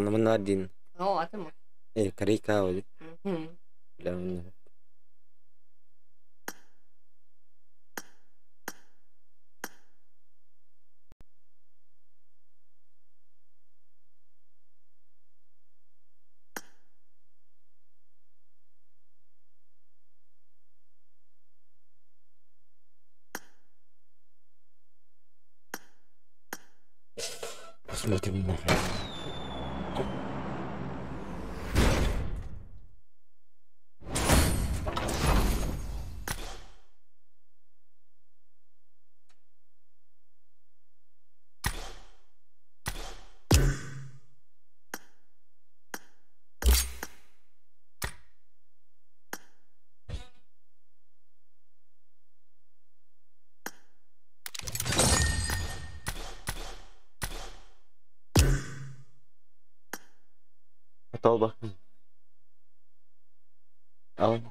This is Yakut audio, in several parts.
Манна один. Оо, атын Корейка oli. Мгм. Бля, онно. Посмотрим нахуй. Al bak. Al.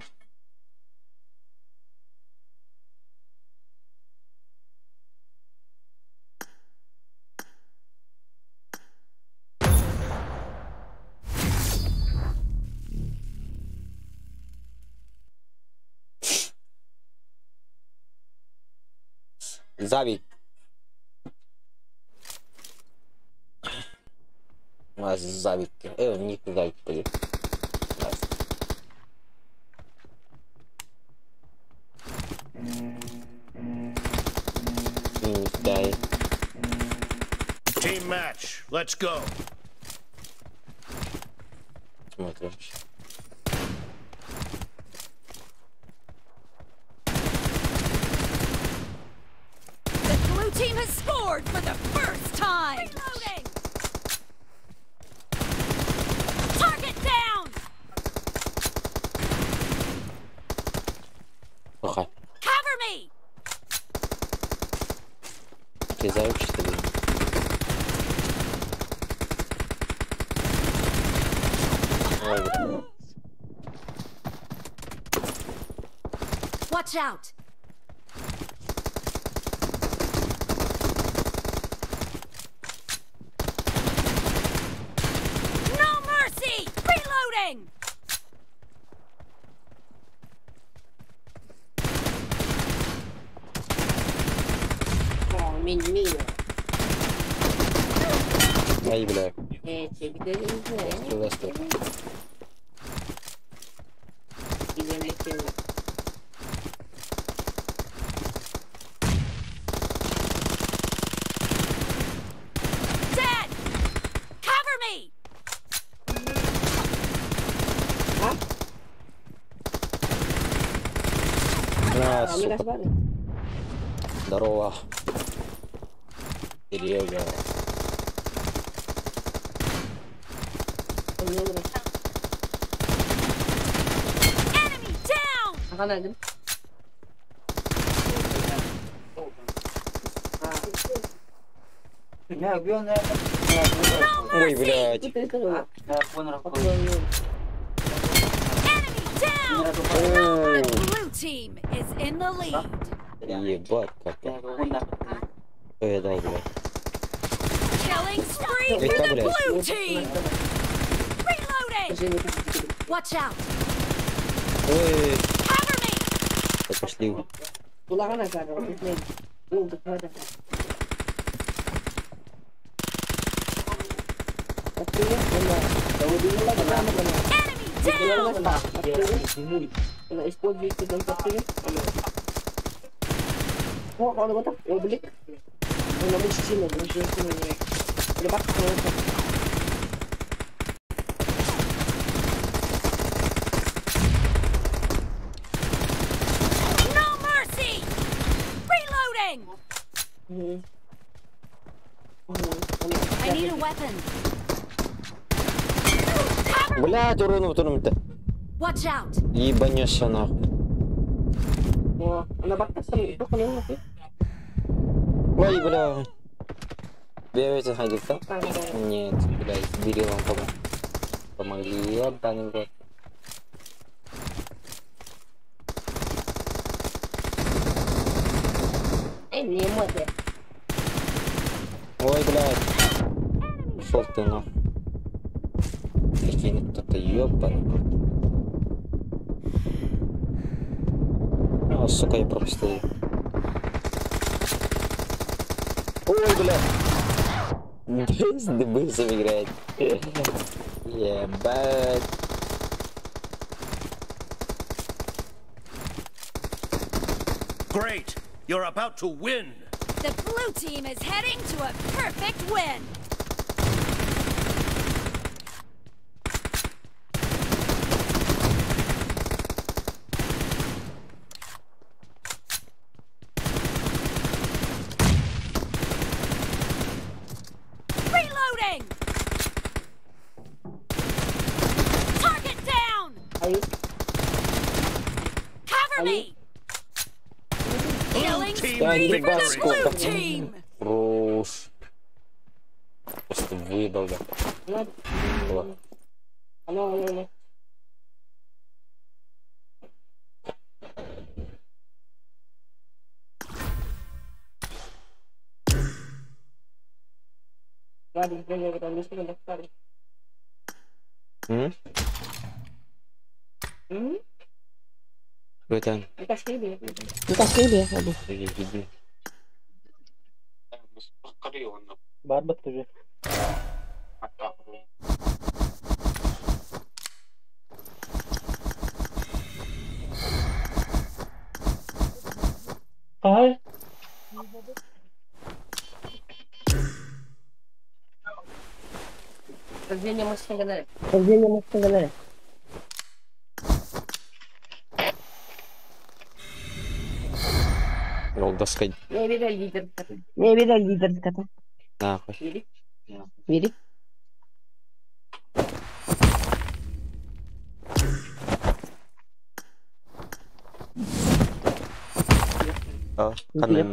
Завик. У нас Завик. Ник Завик, блин. Дай. Team match. Let's go. Смотрим. The blue team has scored for the first time! Reloading! Target down! Ага. Cover me! Ты Завик, что ли? Ой, Watch out! No mercy! Reloading! О, мин-мин. Ай, бля. Э, Сюда стой. Dead! Cover me! На, сука. Здорово. Серега. Enemy down! No Ой, mercy! блядь. Enemy down! Оу. The blue team is in the lead. Ебать, как я. Что я дал, блядь? Killing spree for Это, the блядь. blue team! Reloading! Watch out! Ой, Cover me! да пошли. Enemy down! No mercy! Reloading! I need a weapon. Cover me! Блядь, урону турум-то. Watch out! Ебанешься нахуй. Ой, бля. Берете ходить-то? Нет, блядь, бери вам помог. Помогли, ебаный в рот. Ой, блядь. Шел ты нахуй. Прикинь, кто-то ёбаный. О, сука, я пропустил. Ой, бля. С ДБСом играет. Ебать. Great! You're about to win! The blue team is heading to a perfect win. Reloading! Target down! Cover me! Blue Killing team Да, spree for ебать, the сколько. blue team! Хорош. Просто выебал, да. Было. Алло, алло, алло. Владик, блин, я там не смогу, Владик. М? М? Братан. Это Иди. Барбат уже. Ай. Рождение мощного. Рождение мощного. Рол доскать. Не видел лидер. Не видел лидер кота. Нахуй. Види? Види? А, канын.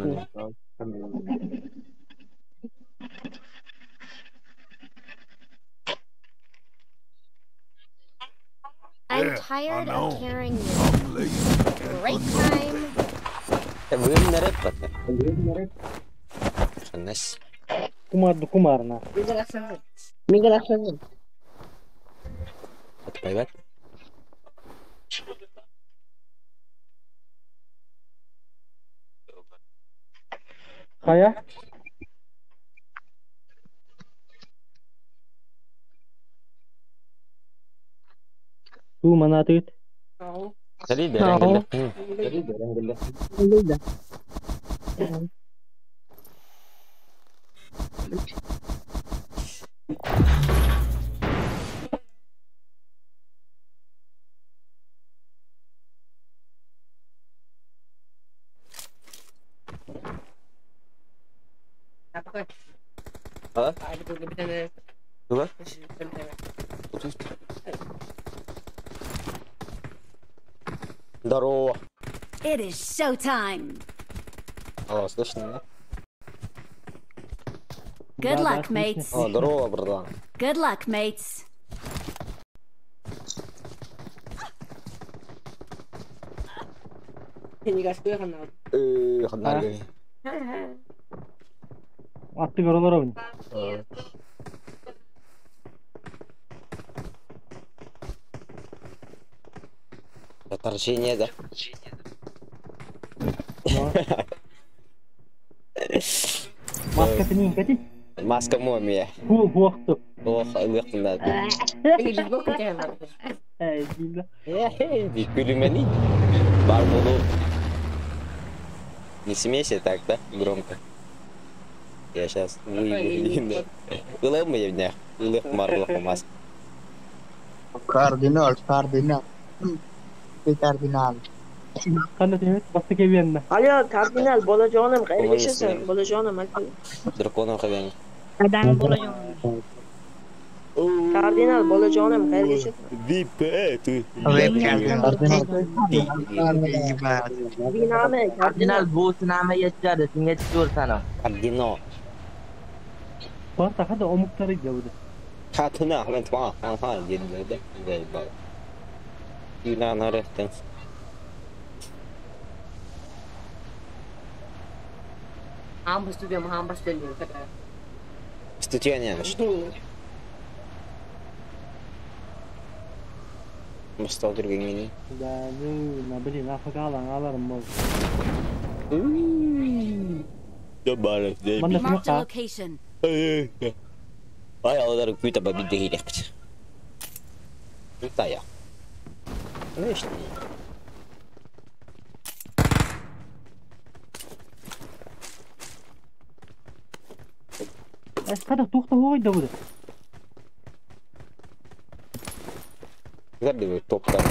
I'm Yeah, I tired know. of carrying you. I'm lazy. Can't Break put no time. Вы рэп Ханас. Кумар кумарна. Миграция. Отпевать. Хая? Ту манатыт. Сали дәрәнгелле. Лида. А? Туга? Здорово. It is showtime. Алло, слышно, да? Good Да, да, luck, слышно. mates. О, здорово, братан. Good luck, mates. Ханаргы. Атты горолоровын. Отторжение, да? Маска тенин кати. Маска мумия. Ху хуакту. Ох, ылыктында. Эй, била. Эй, күлүмени. Бар буду. Не смейся так, да? Громко. Я сейчас выебу. Ылым я днях. Ылых марлых маска. Кардинал, кардинал. Ты кардинал. Кандай темет? Басты кебенна. Алло, кардинал, bolajonim, qayerga Ой, yashasan? Bolajonim, aka. Драконом хабен. Adam bolajonim. Kardinal, bolajonim, qayerga yashasan? ВП, ты. Веб кардинал. Ебать. Binami, Kardinal kardinal. bu sinama yetishadi, senga tushur sana. Кардино. Барта хада омуктары жабыды. Катына, мен тва, ага, дедилер да. Заебал. Юна рехтен. Студия не. Мастал түргенгени. Да, ну, на, блин, афагалан аларым бол. Манна Marked a кимакка. location. Ай, алдар күйті ба бидде келекпіт. Тая. Ну что? Када тухта хойда буде. Забили топтар.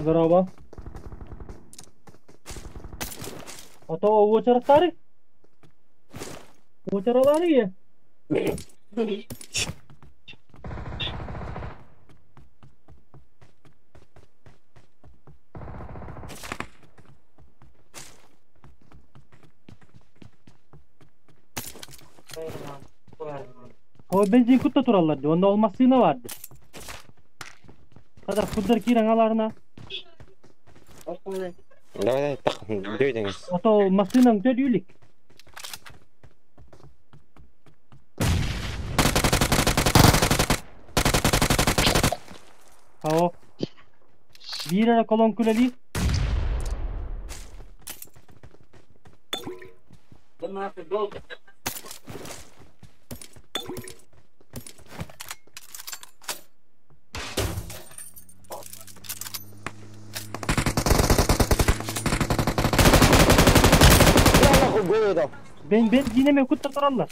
Здорово. А то очараттары? Очаралары е. O benzin kutta turallar diyor. Onda olmazlığına vardı. Kadar kudlar kiran alarına. Давай, давай, так, дөйдеңіз. А то машинаң төлүйлүк. Ао. Бир ара колон күлели. Ben бензинеме кутта тураллар.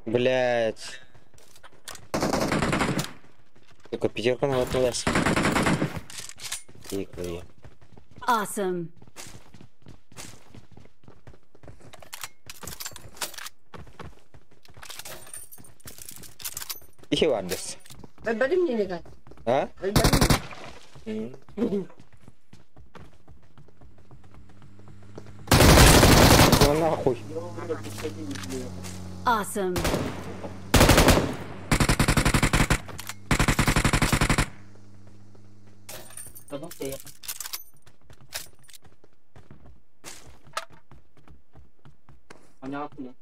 Блять. Только пятерка намотнулась. Тихо. Awesome. Ихи вардес. Бери мне легать. А? Бери мне. Ну нахуй. Awesome. Понятно.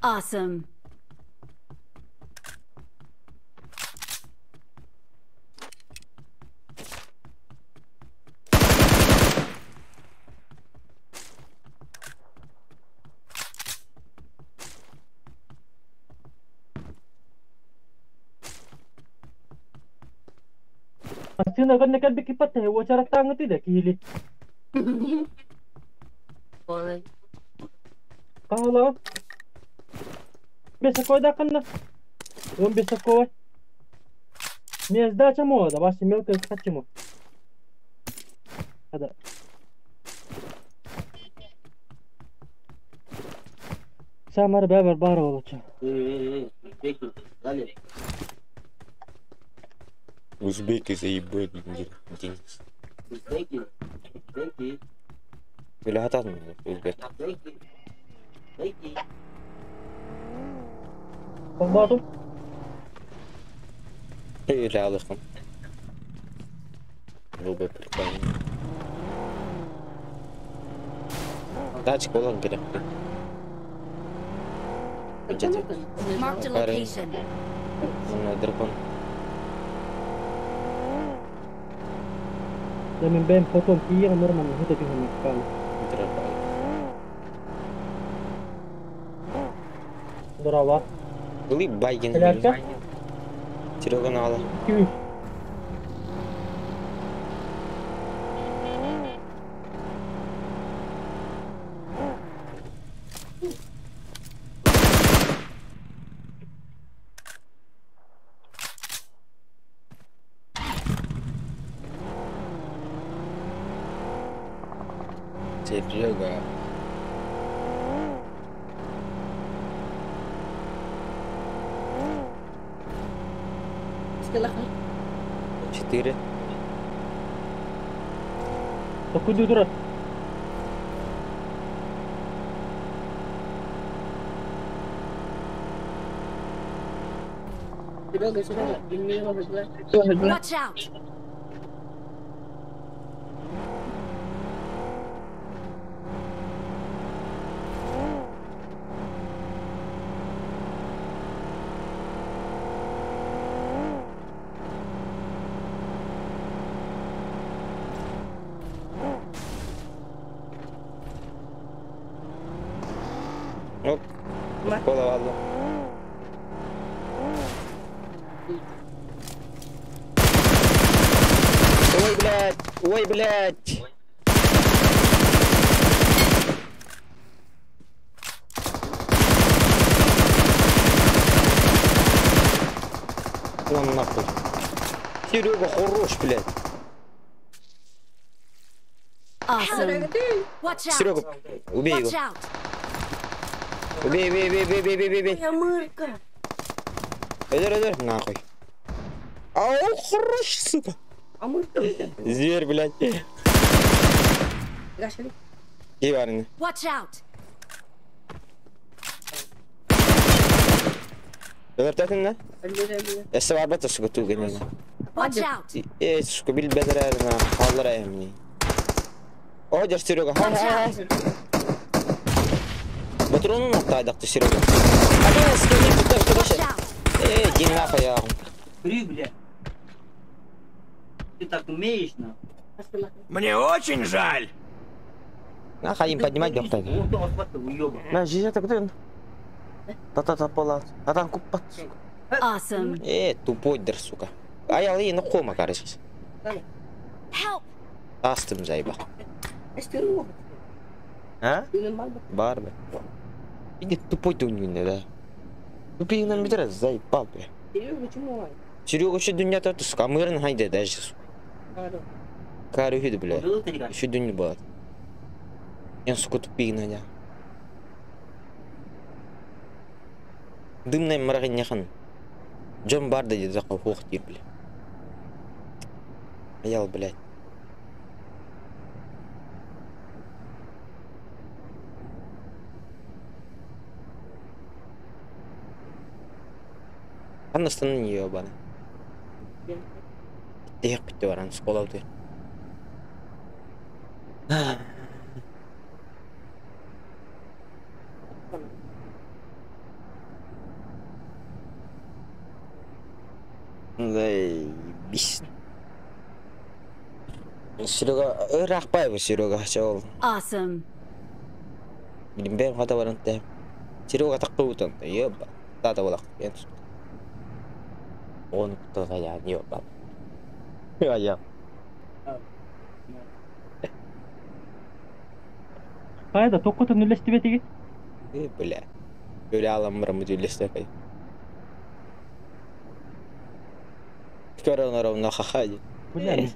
Awesome. Машина кэннэ кэлбик киппат очараттааҥҥыты да киһили. Ой. Каалаҕын. Бесокойда канна. Он бесокой. Не сдача мода, ваши мелкая хотим. Да. Самар бәбер бар олоча. Узбеки заебали. Узбеки. Узбеки. Или хатан узбек. Узбеки. Холбаатым. Или алыхым. Был бы прикольно. Тачка болан керек. Marked a location. Дракон. Да мен бэм потом киир нормально хыта киһин каал. Дракон. Здорово. Были Байгин. Солярка? Серега нала. Күү. Серега. Сколько? 4. Токуду дура. Серега, Серега, bilmiyorum ama Watch out! Оп. Школа ладно. Ой, блядь! Ой, блядь! Вон нахуй. Серега хорош, блядь. Awesome. Watch out! Серега, убей его. Watch out! Убей, убей, убей, убей, убей, убей, убей. Я мырка. Öдür, öдür. Нахуй. Ау, хорош, сука. А мырка. Зверь, блядь. Гашли. Киварны. Watch out! Өлөртөтүн да? Эссе барбата сука тугенена. Watch out! Э, сука, бил бедерерина, халлара эмни. О, дер Серега. Ха, Watch ха, ха. out! Патронун аттайдакты Серега. Ага, сука, не кутар, Watch короче. out! Э, иди нахуй, я. Бри, бля. Ты так умеешь, на. Мне очень жаль. Нахуй им поднимать дохтай. Вот он охвата, уёба. На, жизнь так ты. Та-та-та пола. А там купат. Awesome. Э, тупой дер, сука. А я лей, ну кома, короче. Help! Астым заеба. А? Бар, бля. Иди тупой ты у него, да. Тупый нам бедра, заебал, бля. Серега вообще дунья то, сука, а мы хайде даже, сука. Карю хиды, бля. Еще дунья была. Я, сука, тупый надя. Дымная мрагин Джон Барда дед захал хох тир, бля. Аял, блядь. Анна ебана. Тих бит баран сколауды. Заебись. Серега, ырахпаева Серега, чел. Awesome. Блин, бэм хата баран тэ. Серега таккы утан, ёба. Тата болак. Он кто я, ёба. Я. Хайда токко түнүлэстибетиги. Э, бля. Бля, аламбра мудилесте. Корона ровно хахади. Бля.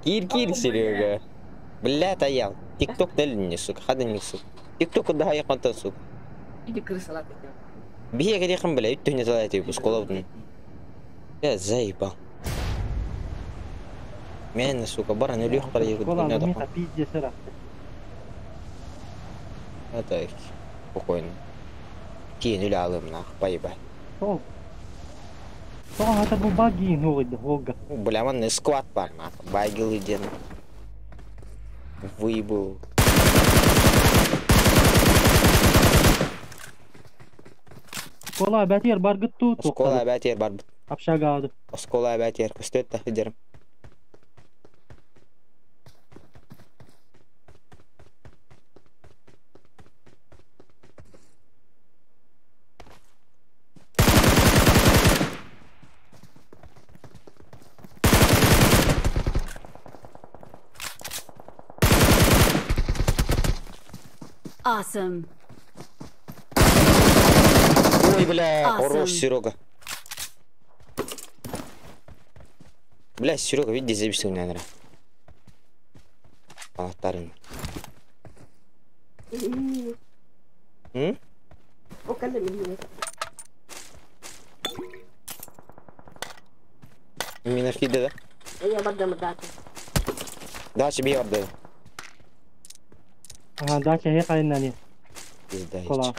Кир, кир, Серега. Бля, таял. Тикток дали не, сука, хада не, сука. Тикток да я контент, сука. Иди крыса лапы. Бия грехом, бля, ты не залай, пусколов. Я заебал. Мен, сука, баран или Школа миха пиздец ра. Это спокойно. Кин или алым нах, поебать. Сол. Сол это бу баги нугд хога. Бля, ман сквад бар нах, багил иден. Выебу. Школа бәтер баргытту Оскола бәтер бар. Общагады. Оскола бәтер көстөт тахидерим. Awesome. Ой, бля, Awesome. хорош, Серега. Бля, Серега, види, заебись, наверное. Анахтарын. М? Мина хиде, да? Я бардам дача. Дача би орда. Ага, дача хе кайнани. Пизда. Кола.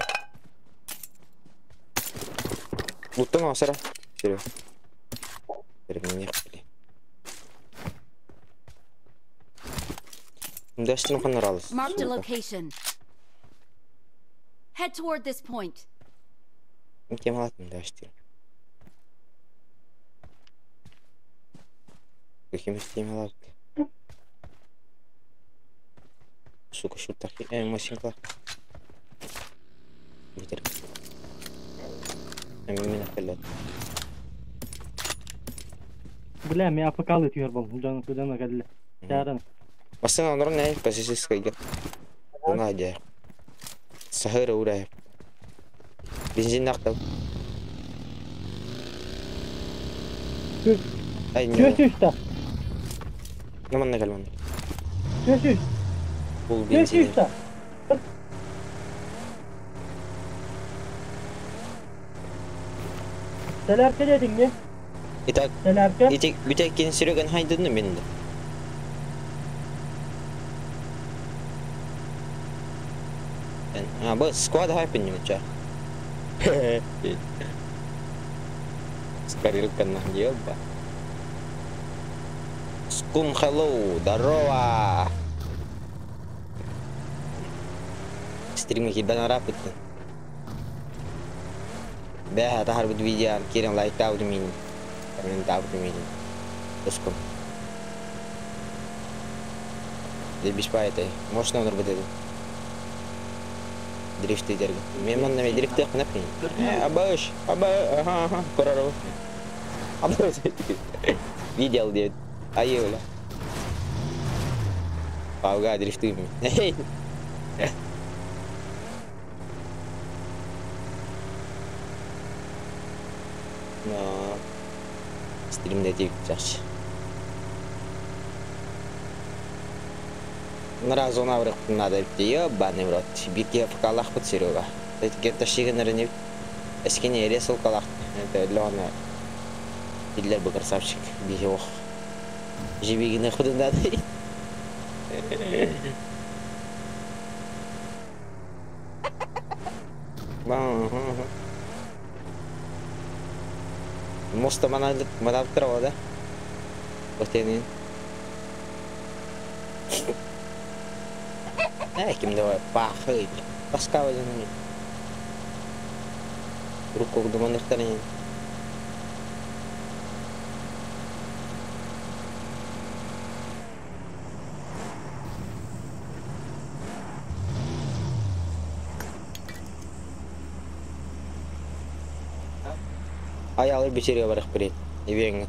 Луттан асара. Серега. Серега, не хпли. Дачны понравилось. Marked a location. Head toward this point. Кем алатын дачты. Каким темалар? Сука, что так? Машинка. Битер. Меня халят. Бля, меня АФК лытıyor был. Жан кудан кадли. Яран. Машина нормальная, позиция. Надя. Сахара ура. Бензин нахтал. Ай, не. Чё Наман калман. Чё Бул бензин. Чё Телерке dedin mi? Итак, Телерке. итек бүтәккен Сереган хайдыны менде. А, бу сквад хайпын немча. Скорилка на ёба. Скун hello, здорово. Стримы хибан рапыт. Бэха тахар бут видео кирен лайк таут мин. Коммент таут мин. Ускум. Дебиш пайтай. Можно он работает. Дрифты дерги. Мен манна мен дрифты хнапин. Абаш, аба, ага, ага, корору. Абаш. Видел дед. Айола. Пауга дрифты. Но стримде тип жакшы. Нара зона врык надо ебаный в рот. Битке фкалах под Серега. Это где-то шигнер Эскене ресул калах. Это Леона. Идлер бы красавчик. Бихиох. Жибигины худын надо. Моста манап да? Отенин. Ким давай пахай. Паскава ден. Руку думаныхтарын. Ай алыр бечере барах бирет. Ибең.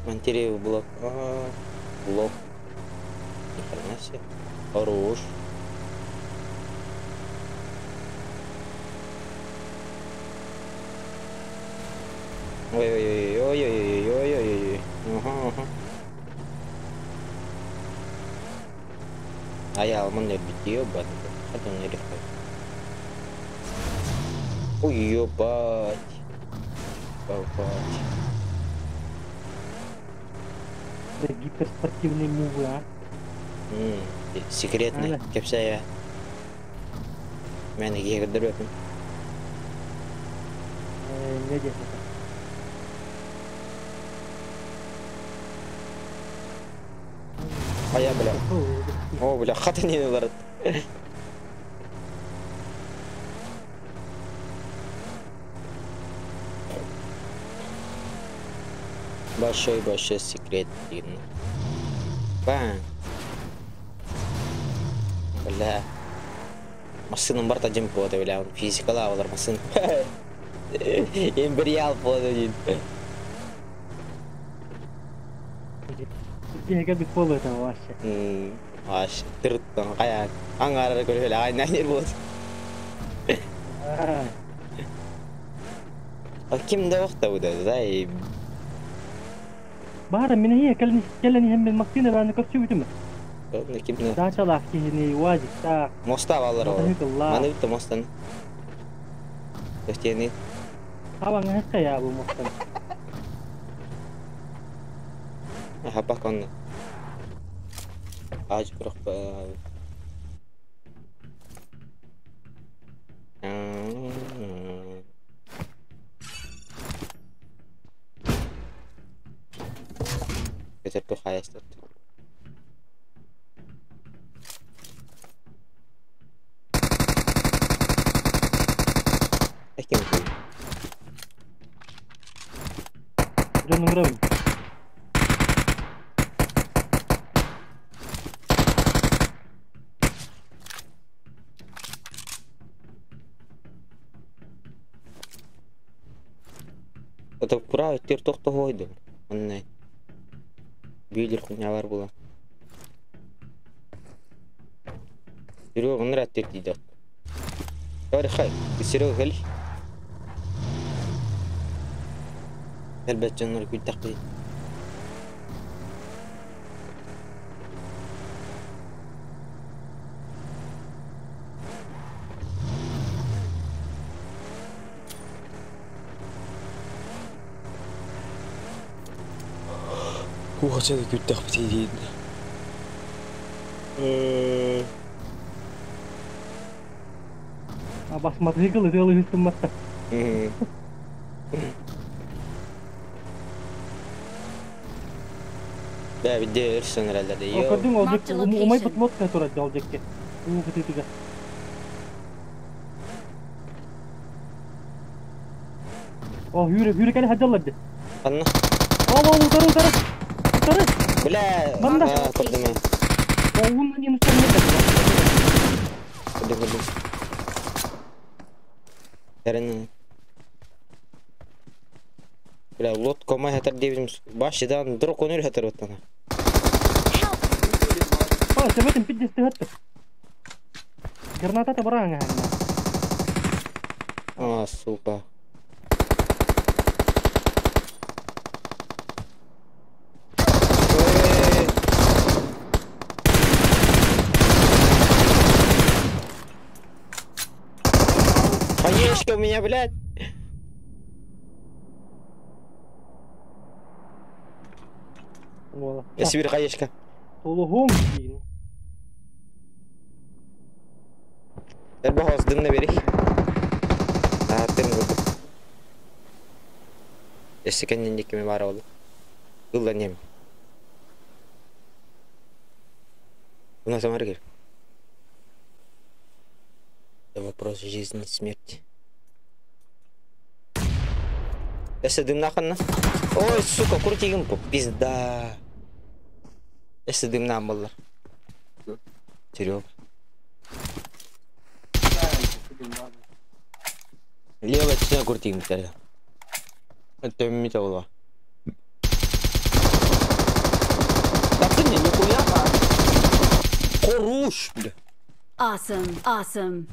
Монтереев блок. А, блок. Ни хрена себе. Хорош. Ой-ой-ой-ой-ой-ой-ой-ой. Ага, ага. А я алман бит ебать. Это не легко. Ой, ебать. Ебать. Это гиперспортивные мувы, а? Секретный. Кепсая. Мен егердер өпім. Не десек. А я, бля. О, бля, хата не барат. Большой-большой секрет. Бам. Бля. Машина барта один пота, бля, он физикала, олар машина. Империал буолар. Киһигэ бит буолуо этэ вообще. Аш, тырыттан хайа аңарар көрүһэлэ айнанер буолар. А ким да вахта бу да, зай. Баара мин хия кэлэн кэлэн иһэн мин Максина бааны көрсүбүтүм. Ким не? Даачалаах киһини уазиктаах. Моста балар ол. Маны битте мостан. Өстени. Хабаңа хакка я бу мостан. Хапак онно. Аж бирок. Кетер тухаястыр. Ким күй? Дьонуҥ ырабын. Это пура өттер тохтохойду. Оннай. Бүүлер хуйнялар була. Серега оннар аттер дейді. Давай хай, Серега кел. Элбет жоннор күлтак. Кухача күттэх битейдин. Бас мотоцикл ытыалы үстүм матта. Бә бидде өрсөн эрелер. Көрдүң ол жек умай бут лодка турат ол жекке. Уу кытытыга. О, хүрө хүрө кэле хаджалларды. Анна. О, о, утары утары. Утары. Бля. Манда. Көрдүм. О, уун не нустан не. Көрдүм, көрдүм. Эрен. Бля, лодка май хатар дебим. Башыдан дроп конөр хатар оттана. О, себетин пиддести хатты. Граната бараңа. А, сука. Хаешка у меня, блядь. Я себе хаешка. Эрбахос дымна бери. А, тым гурдук. Эссе кеннен диккеме бара олу. Ылла нем. У нас амаргер. Это вопрос жизни и смерти. Эссе дымна ханна. Ой, сука, крутигим по пизда. Эссе дымна амбаллар. Серега. Левая стена крутигим теперь. Это металла. Так ты мне нихуя. Хорош, бля. Awesome, awesome.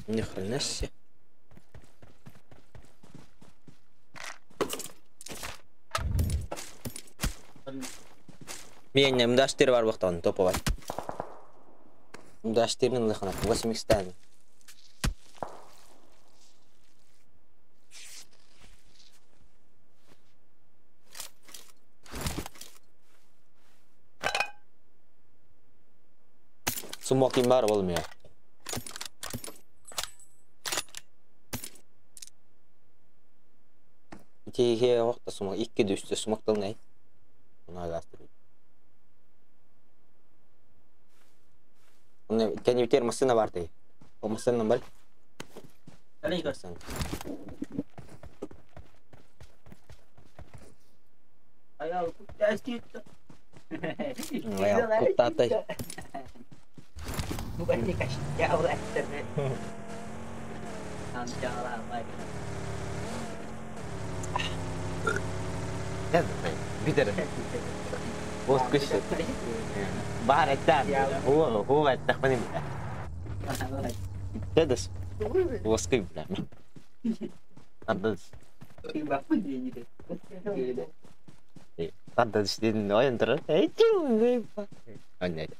Ни хрена себе. Мен МД-4 бар бақтан топовай. МД-4-ның лыхына 8 стан. Сумокин бар болмıyor. Итиге вақта сумок 2 дүстө сумокталнай. Уна гастыр. Кеневтер машина бар ты. О машина бар. Аял куттатай. Аял куттатай. Бүтэр. Оскыш. Баар эттээн. Оо, оо эттэхпин бля. Дедес. Оскый бля. Ардыс. Ардыс дедин ойон турар. Аннет.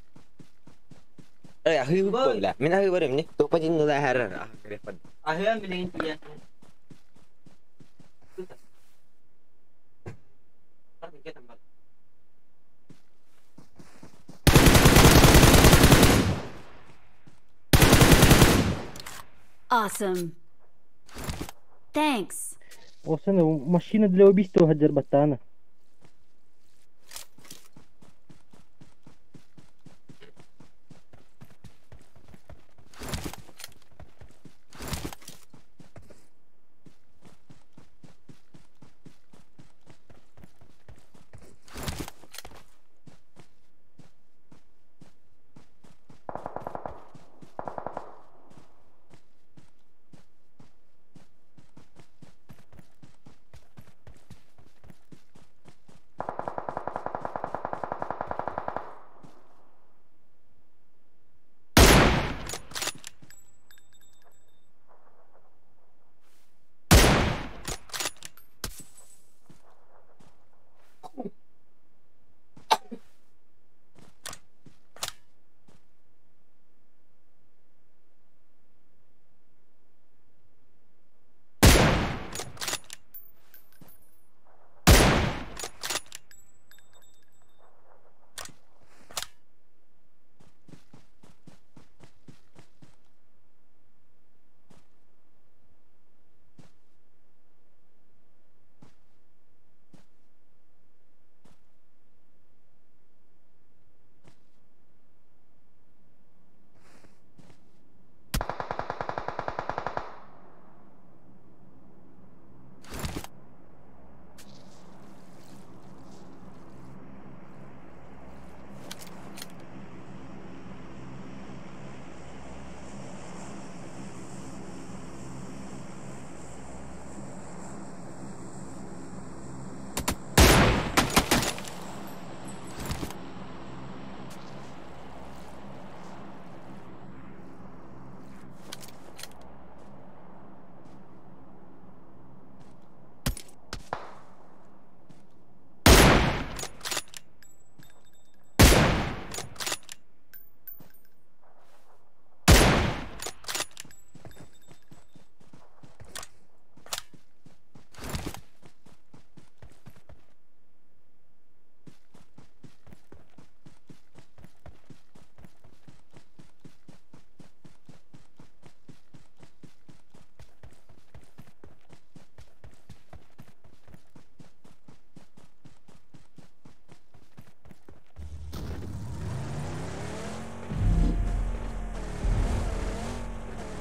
Эй, ахыы бля. Мин ахыы барым не. Топа дин ла харар. Аһыан билигин тиийэн. Awesome. Thanks. Осена машина для убийства Гаджарбатана.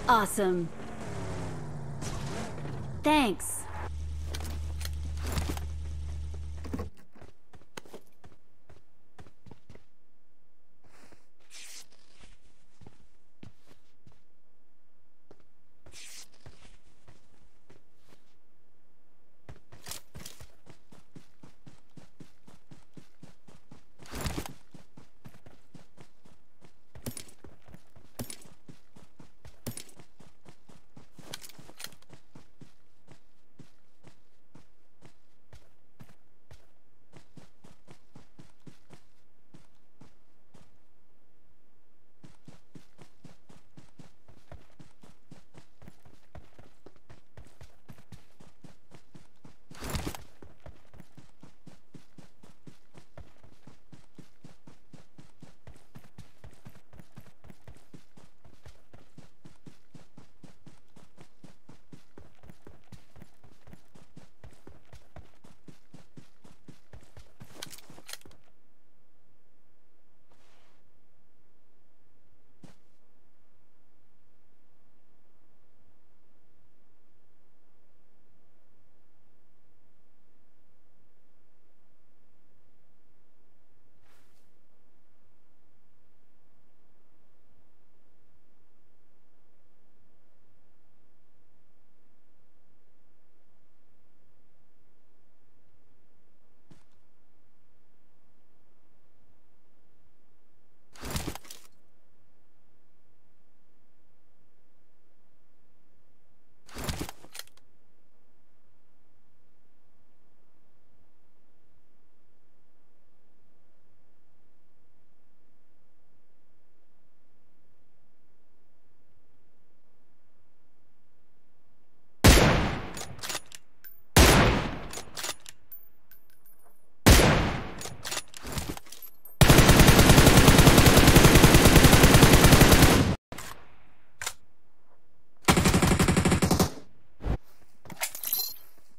Awesome. Thanks.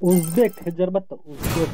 Узбек жарбатта узбек.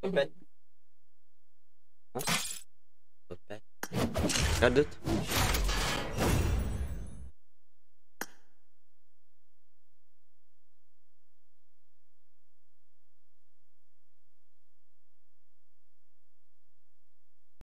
Опять. А? Опять. Кадет.